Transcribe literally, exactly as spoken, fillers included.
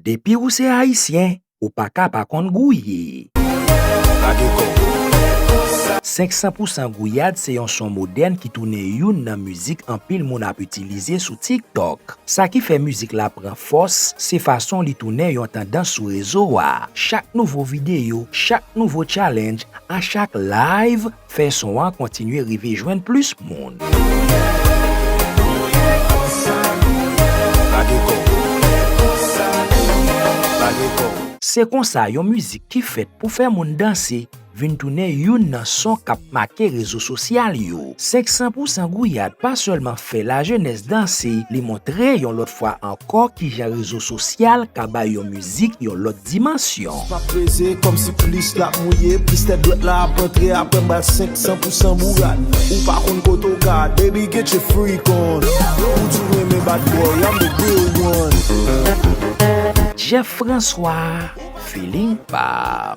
Depi ou se Ayisyen, ou pa ka pa konn Gouye. Senk san pou san Gouyad se yon son modèn ki tounen youn nan mizik anpil moun ap itilize sou TikTok. Sa ki fè mizik la pran fòs, se fason li tounen yon tandans sou rezo a. Chak nouvo videyo, chak nouvo challenge, a chak live, fè son an kontinye rive jwenn plis moun. Se konsa yon mizik ki fèt pou fè moun danse vin tounen youn nan son k ap make rezo sosyal yo. Senk san pou san Gouyad pa sèlman fè lajenès danse, li montre yon lòt fwa ankò kijan rezo sosyal ka bay yon mizik yon lòt dimansyon. M ap peze kòmsi plis l ap mouye, plis tèt dwèt la ap antre, apre m ba l senk san pou san bourad. Ou pa konn kote w ka, baby, get your freak on. Ou di w renmen bad boy, I'm the real one. Jeff François, feeling pa.